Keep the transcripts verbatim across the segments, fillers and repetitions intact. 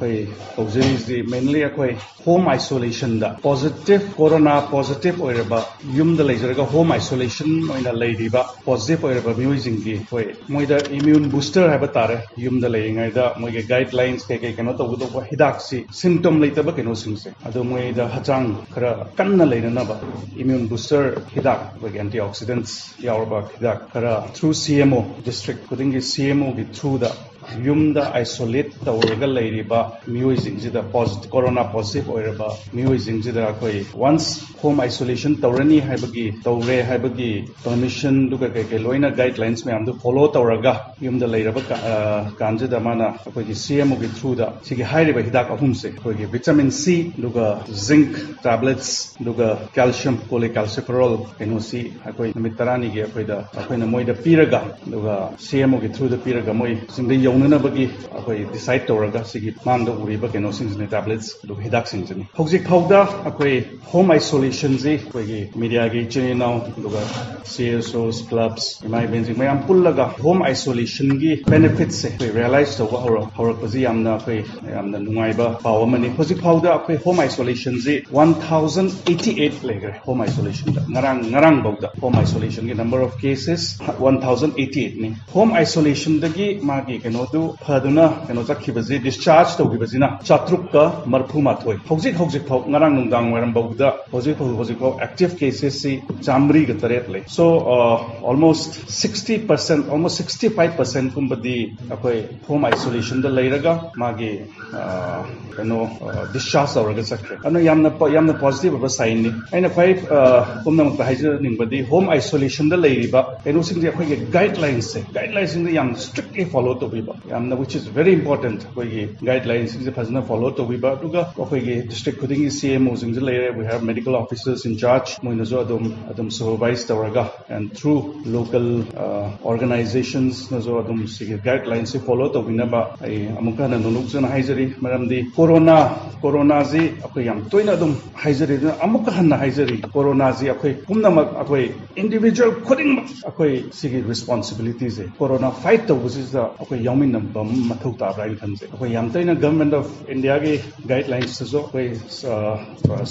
ꯑꯩꯈꯣꯏ ꯇꯧꯖꯔꯤꯁꯤ mainly ꯑꯩꯈꯣꯏ home isolationꯗ positive, corona positive ꯑꯣꯏꯔꯕ, ꯌꯨꯝꯗ ꯂꯩꯖꯔꯒ home isolation ꯑꯣꯏꯅ ꯂꯩꯔꯤꯕ positive ꯑꯣꯏꯔꯕ ꯃꯤꯑꯣꯏꯁꯤꯡꯒꯤ ꯑꯩꯈꯣꯏ ꯃꯣꯏꯗ immune booster ꯍꯥꯏꯕ ꯇꯥꯔꯦ, ꯌꯨꯝꯗ ꯂꯩꯔꯤꯉꯩꯗ ꯃꯣꯏꯒꯤ guidelines ꯀꯩ ꯀꯩ ꯀꯩꯅꯣ ꯇꯧꯒꯗꯧꯕ ꯍꯤꯗꯥꯛꯁꯤ symptom ꯂꯩꯇꯕ ꯀꯩꯅꯣꯁꯤꯡꯁꯦ ꯑꯗꯣ ꯃꯣꯏꯗ ꯍꯛꯆꯥꯡ ꯈꯔ ꯀꯟꯅ ꯂꯩꯅꯅꯕ immune booster ꯍꯤꯗꯥꯛ, ꯑꯩꯈꯣꯏꯒꯤ antioxidants ꯌꯥꯎꯔꯕ ꯍꯤꯗꯥꯛ ꯈꯔ through C M O, district ꯈꯨꯗꯤꯡꯒꯤ C M Oꯒꯤ throughꯗ ꯌꯨꯝꯗ isolate ꯇꯧꯔꯒ ꯂꯩꯔꯤꯕ ꯃꯤꯑꯣꯏꯁꯤꯡꯁꯤꯗ, corona positive ꯑꯣꯏꯔꯕ ꯃꯤꯑꯣꯏꯁꯤꯡꯁꯤꯗ ꯑꯩꯈꯣꯏ once home isolation ꯇꯧꯔꯅꯤ ꯍꯥꯏꯕꯒꯤ, ꯇꯧꯔꯦ ꯍꯥꯏꯕꯒꯤ permissionꯗꯨꯒ ꯀꯩ ꯀꯩ ꯂꯣꯏꯅ guidelines ꯃꯌꯥꯝꯗꯨ follow ꯇꯧꯔꯒ ꯌꯨꯝꯗ ꯂꯩꯔꯕ ꯀꯥꯟꯁꯤꯗ ꯃꯥꯅ ꯑꯩꯈꯣꯏꯒꯤ C M Oꯒꯤ throughꯗ ꯁꯤꯒꯤ ꯍꯥꯏꯔꯤꯕ ꯍꯤꯗꯥꯛ ꯑꯍꯨꯝꯁꯦ, ꯑꯩꯈꯣꯏꯒꯤ vitamin C, ꯑꯗꯨꯒ zinc tablets, ꯑꯗꯨꯒ calcium, cholecalciferol ꯀꯩꯅꯣꯁꯤ ꯑꯩꯈꯣꯏ ꯅꯨꯃꯤꯠ ꯇꯔꯥꯅꯤꯒꯤ ꯑꯩꯈꯣꯏꯗ, ꯑꯩꯈꯣꯏꯅ ꯃꯣꯏꯗ ꯄꯤꯔꯒ, ꯑꯗꯨꯒ C M Oꯒꯤ throughꯗ ꯄꯤꯔꯒ ꯃꯣꯏꯁꯤꯡꯗ ꯌꯧꯅꯅꯕꯒꯤ ꯑꯩꯈꯣꯏ decide ꯇꯧꯔꯒ ꯁꯤꯒꯤ ꯃꯥꯡꯗ ꯎꯔꯤꯕ ꯀꯩꯅꯣꯁꯤꯡꯁꯤꯅꯤ, tablets ꯑꯗꯨꯒ ꯍꯤꯗꯥꯛꯁꯤꯡꯁꯤꯅꯤ꯫ ꯍꯧꯖꯤꯛ ꯐꯥꯎꯗ ꯑꯩꯈꯣꯏ home isolationꯁꯤ ꯑꯩꯈꯣꯏꯒꯤ mediaꯒꯤ ꯏꯆꯤꯟ ꯏꯅꯥꯎ, ꯑꯗꯨꯒ C S Os, clubs, ꯏꯃꯥ ꯏꯕꯦꯟꯁꯤꯡ ꯃꯌꯥꯝ ꯄꯨꯜꯂꯒ home isolationꯒꯤ benefitsꯁꯦ ꯑꯩꯈꯣꯏ realize ꯇꯧꯕ ꯍꯧꯔꯛ-, ꯍꯧꯔꯛꯄꯁꯤ ꯌꯥꯝꯅ ꯑꯩꯈꯣꯏ ꯌꯥꯝꯅ ꯅꯨꯡꯉꯥꯏꯕ ꯄꯥꯎ ꯑꯃꯅꯤ꯫ ꯍꯧꯖꯤꯛ ꯐꯥꯎꯗ ꯑꯩꯈꯣꯏ home isolationꯁꯤ one thousand eighty eight ꯂꯩꯈ꯭ꯔꯦ꯫ Home isolationꯗ ꯉꯔꯥꯡ, ꯉꯔꯥꯡꯐꯥꯎꯗ home isolationꯒꯤ number of cases one thousand eighty eightꯅꯤ꯫ Home isolationꯗꯒꯤ ꯃꯥꯒꯤ ꯀꯩꯅꯣꯗꯨ ꯐꯗꯨꯅ ꯀꯩꯅꯣ ꯆꯠꯈꯤꯕꯁꯤ, discharge ꯇꯧꯈꯤꯕꯁꯤꯅ ꯆꯥꯇ꯭ꯔꯨꯛꯀ ꯃꯔꯤꯐꯨ ꯃꯥꯊꯣꯏ꯫ ꯍꯧꯖꯤꯛ ꯍꯧꯖꯤꯛ ꯐꯥꯎ, ꯉꯔꯥꯡ ꯅꯨꯡꯗꯥꯡ ꯋꯥꯏꯔꯝ ꯐꯥꯎꯕꯗ ꯍꯧꯖꯤꯛ ꯐꯥꯎ, ꯍꯧꯖꯤꯛ ꯐꯥꯎ active casesꯁꯤ ꯆꯥꯃꯔꯤꯒ ꯇꯔꯦꯠ ꯂꯩ꯫ So, uh, almost sixty percent, almost sixty five percentꯀꯨꯝꯕꯗꯤ ꯑꯩꯈꯣꯏ home isolationꯗ ꯂꯩꯔꯒ ꯃꯥꯒꯤ, ꯑ, ꯀꯩꯅꯣ, ꯑ, discharge ꯇꯧꯔꯒ ꯆꯠꯈ꯭ꯔꯦ꯫ ꯑꯗꯨꯅ ꯌꯥꯝꯅ ꯄ-, ꯌꯥꯝꯅ positive ꯑꯣꯏꯕ signꯅꯤ꯫ ꯑꯩꯅ ꯈ꯭ꯋꯥꯏ, ꯑ, ꯄꯨꯝꯅꯃꯛꯇ ꯍꯥꯏꯖꯅꯤꯡꯕꯗꯤ home isolationꯗ ꯂꯩꯔꯤꯕ ꯀꯩꯅꯣꯁꯤꯡꯁꯦ ꯑꯩꯈꯣꯏꯒꯤ guidelinesꯁꯦ, guidelinesꯁꯤꯡꯁꯦ ꯌꯥꯝ strictly follow ꯇꯧꯕꯤꯕ, ꯌꯥꯝꯅ, which is very important꯫ ꯑꯩꯈꯣꯏꯒꯤ guidelinesꯁꯤꯡꯁꯦ ꯐꯖꯅ follow ꯇꯧꯕꯤꯕ, ꯑꯗꯨꯒ ꯑꯩꯈꯣꯏꯒꯤ district ꯈꯨꯗꯤꯡꯒꯤ C M Oꯁꯤꯡꯁꯨ ꯂꯩꯔꯦ, we have medical officers in charge, ꯃꯣꯏꯅꯁꯨ ꯑꯗꯨꯝ, ꯑꯗꯨꯝ supervise ꯇꯧꯔꯒ and through local, uh, organizationsꯅꯁꯨ ꯑꯗꯨꯝ ꯁꯤꯒꯤ guidelinesꯁꯤ follow ꯇꯧꯕꯤꯅꯕ ꯑꯩ ꯑꯃꯨꯛꯀ ꯍꯟꯅ ꯅꯣꯂꯨꯛꯆꯅ ꯍꯥꯏꯖꯔꯤ꯫ ꯃꯔꯝꯗꯤ corona, coronaꯁꯤ ꯑꯩꯈꯣꯏ ꯌꯥꯝ ꯇꯣꯏꯅ ꯑꯗꯨꯝ ꯍꯥꯏꯖꯔꯤ, ꯑꯗꯨꯅ ꯑꯃꯨꯛꯀ ꯍꯟꯅ ꯍꯥꯏꯖꯔꯤ, coronaꯁꯤ ꯑꯩꯈꯣꯏ ꯄꯨꯝꯅꯃꯛ, ꯑꯩꯈꯣꯏ individual ꯈꯨꯗꯤꯡꯃꯛ ꯑꯩꯈꯣꯏ ꯁꯤꯒꯤ responsibilityꯁꯦ, corona fight ꯇꯧꯕꯁꯤꯗ ꯑꯩꯈꯣꯏ ꯌꯥꯎꯃꯤꯟꯅ ꯃꯤꯟꯅꯕ ꯃꯊꯧ ꯇꯥꯕ꯭ꯔꯥ ꯍꯥꯏꯅ ꯈꯟꯖꯩ꯫ ꯑꯩꯈꯣꯏ ꯌꯥꯝ ꯇꯣꯏꯅ Government of Indiaꯒꯤ guidelinesꯇꯁꯨ ꯑꯩꯈꯣꯏ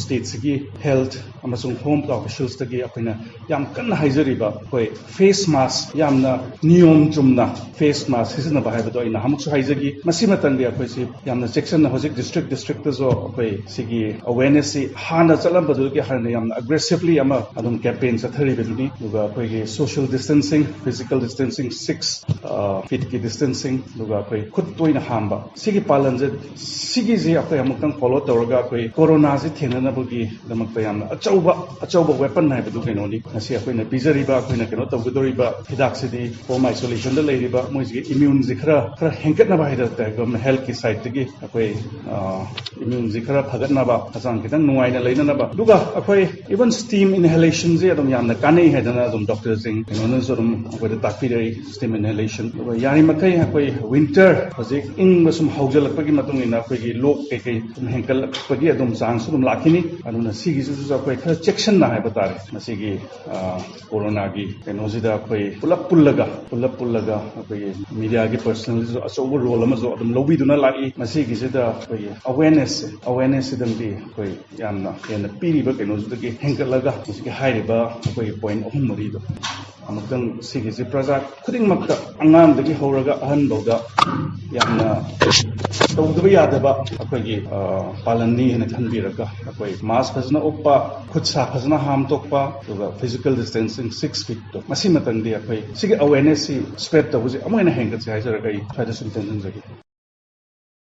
stateꯁꯤꯒꯤ health ꯑꯃꯁꯨꯡ home officialsꯇꯒꯤ ꯑꯩꯈꯣꯏꯅ ꯌꯥꯝ ꯀꯟꯅ ꯍꯥꯏꯖꯔꯤꯕ ꯑꯩꯈꯣꯏ face mask, ꯌꯥꯝꯅ ꯅꯤꯌꯣꯝ ꯆꯨꯝꯅ face mask ꯁꯤꯖꯤꯟꯅꯕ ꯍꯥꯏꯕꯗꯣ ꯑꯩ ꯅꯍꯥꯟꯃꯨꯛꯁꯨ ꯍꯥꯏꯖꯈꯤ꯫ ꯃꯁꯤ ꯃꯇꯝꯗꯤ ꯑꯩꯈꯣꯏꯁꯤ ꯌꯥꯝꯅ ꯆꯦꯛꯁꯤꯟꯅ ꯍꯧꯖꯤꯛ district districtꯇꯁꯨ ꯑꯩꯈꯣꯏ ꯁꯤꯒꯤ awarenessꯁꯤ ꯍꯥꯟꯅ ꯆꯠꯂꯝꯕꯗꯨꯗꯒꯤ ꯍꯦꯟꯅ ꯌꯥꯝꯅ aggressively ꯑꯃ ꯑꯗꯨꯝ campaign ꯆꯠꯊꯔꯤꯕꯗꯨꯅꯤ꯫ ꯑꯗꯨꯒ ꯑꯩꯈꯣꯏꯒꯤ social distancing, physical distancing, six feetꯀꯤ distancing, ꯑꯗꯨꯒ ꯑꯩꯈꯣꯏ ꯈꯨꯠ ꯇꯣꯏꯅ ꯍꯥꯝꯕ, ꯁꯤꯒꯤ ꯄꯥꯂꯟꯁꯦ, ꯁꯤꯒꯤꯁꯦ ꯑꯩꯈꯣꯏ ꯑꯃꯨꯛꯇꯪ follow ꯇꯧꯔꯒ ꯑꯩꯈꯣꯏ ꯀꯣꯔꯣꯅꯥꯁꯤ ꯊꯦꯡꯅꯅꯕꯒꯤꯗꯃꯛꯇ ꯌꯥꯝꯅ ꯑꯆꯧꯕ, ꯑꯆꯧꯕ weapon ꯍꯥꯏꯕꯗꯨ ꯀꯩꯅꯣꯅꯤ꯫ ꯉꯁꯤ ꯑꯩꯈꯣꯏꯅ ꯄꯤꯖꯔꯤꯕ, ꯑꯩꯈꯣꯏꯅ ꯀꯩꯅꯣ ꯇꯧꯒꯗꯧꯔꯤꯕ ꯍꯤꯗꯥꯛꯁꯤꯗꯤ home isolationꯗ ꯂꯩꯔꯤꯕ ꯃꯣꯏꯁꯤꯒꯤ immuneꯁꯤ ꯈꯔ, ꯈꯔ ꯍꯦꯟꯒꯠꯅꯕ ꯍꯥꯏꯗꯅ government healthꯀꯤ side-ꯇꯒꯤ ꯑꯩꯈꯣꯏ, ꯑ, immuneꯁꯤ ꯈꯔ ꯐꯒꯠꯅꯕ, ꯍꯛꯆꯥꯡ ꯈꯤꯇꯪ ꯅꯨꯡꯉꯥꯏꯅ ꯂꯩꯅꯅꯕ꯫ ꯑꯗꯨꯒ ꯑꯩꯈꯣꯏ even steam inhalationꯁꯤ ꯑꯗꯨꯝ ꯌꯥꯝꯅ ꯀꯥꯟꯅꯩ ꯍꯥꯏꯗꯅ ꯑꯗꯨꯝ doctorꯁꯤꯡ ꯀꯩꯅꯣꯅꯁꯨ ꯑꯗꯨꯝ ꯑꯩꯈꯣꯏꯗ ꯇꯥꯛꯄꯤꯔꯛꯏ, steam inhalation꯫ ꯑꯗꯨꯒ ꯌꯥꯔꯤꯃꯈꯩ ꯑꯩꯈꯣꯏ winter ꯍꯧꯖꯤꯛ ꯏꯪꯕ ꯁꯨꯝ ꯍꯧꯖꯤꯜꯂꯛꯄꯒꯤ ꯃꯇꯨꯡ ꯏꯟꯅ ꯑꯩꯈꯣꯏꯒꯤ ꯂꯣꯛ ꯀꯩꯀꯩ ꯁꯨꯝ ꯍꯦꯟꯒꯠꯂꯛꯄꯒꯤ ꯑꯗꯨꯝ chance ꯑꯗꯨꯝ ꯂꯥꯛꯈꯤꯅꯤ꯫ ꯑꯗꯨꯅ ꯁꯤꯒꯤꯁꯤꯁꯨ ꯑꯩꯈꯣꯏ ꯈꯔ ꯆꯦꯛꯁꯤꯟꯅ ꯍꯥꯏꯕ ꯇꯥꯔꯦ, ꯃꯁꯤꯒꯤ, ꯑ, ꯀꯣꯔꯣꯅꯥꯒꯤ ꯀꯩꯅꯣꯁꯤꯗ ꯑꯩꯈꯣꯏ ꯄꯨꯂꯞ ꯄꯨꯜꯂꯒ, ꯄꯨꯂꯞ ꯄꯨꯜꯂꯒ ꯑꯩꯈꯣꯏꯒꯤ mediaꯒꯤ personalꯁꯨ ꯑꯆꯧꯕ role ꯑꯃꯁꯨ ꯑꯗꯨꯝ ꯂꯧꯕꯤꯗꯨꯅ ꯂꯥꯛꯏ꯫ ꯃꯁꯤꯒꯤꯁꯤꯗ ꯑꯩꯈꯣꯏꯒꯤ awareness, awarenessꯁꯤꯗꯪꯗꯤ ꯑꯩꯈꯣꯏ ꯌꯥꯝꯅ ꯍꯦꯟꯅ ꯄꯤꯔꯤꯕ ꯀꯩꯅꯣꯁꯤꯗꯒꯤ ꯍꯦꯟꯒꯠꯂꯒ ꯍꯧꯖꯤꯛꯀꯤ ꯍꯥꯏꯔꯤꯕ ꯑꯩꯈꯣꯏꯒꯤ point ꯑꯍꯨꯝ ꯃꯔꯤꯗꯣ ꯑꯃꯨꯛꯇꯪ ꯁꯤꯒꯤꯁꯤ ꯄ꯭ꯔꯖꯥ ꯈꯨꯗꯤꯡꯃꯛꯇ, ꯑꯉꯥꯡꯗꯒꯤ ꯍꯧꯔꯒ ꯑꯍꯟ ꯐꯥꯎꯗ ꯌꯥꯝꯅ ꯇꯧꯗꯕ ꯌꯥꯗꯕ ꯑꯩꯈꯣꯏꯒꯤ, ꯑ, ꯄꯥꯂꯟꯅꯤ ꯍꯥꯏꯅ ꯈꯟꯕꯤꯔꯒ ꯑꯩꯈꯣꯏ mask ꯐꯖꯅ ꯎꯞꯄ, ꯈꯨꯠ ꯁꯥ ꯐꯖꯅ ꯍꯥꯝꯗꯣꯛꯄ, ꯑꯗꯨꯒ physical distancing six feetꯇꯣ, ꯃꯁꯤꯃꯇꯪꯗꯤ ꯑꯩꯈꯣꯏ ꯁꯤꯒꯤ awarenessꯁꯤ spread ꯇꯧꯕꯁꯤ ꯑꯃꯨꯛ ꯍꯦꯟꯅ ꯍꯦꯟꯒꯠꯁꯦ ꯍꯥꯏꯖꯔꯒ ꯑꯩ ꯁ꯭ꯋꯥꯏꯗ ꯁꯨꯝ ꯇꯦꯟꯁꯤꯟꯖꯒꯦ꯫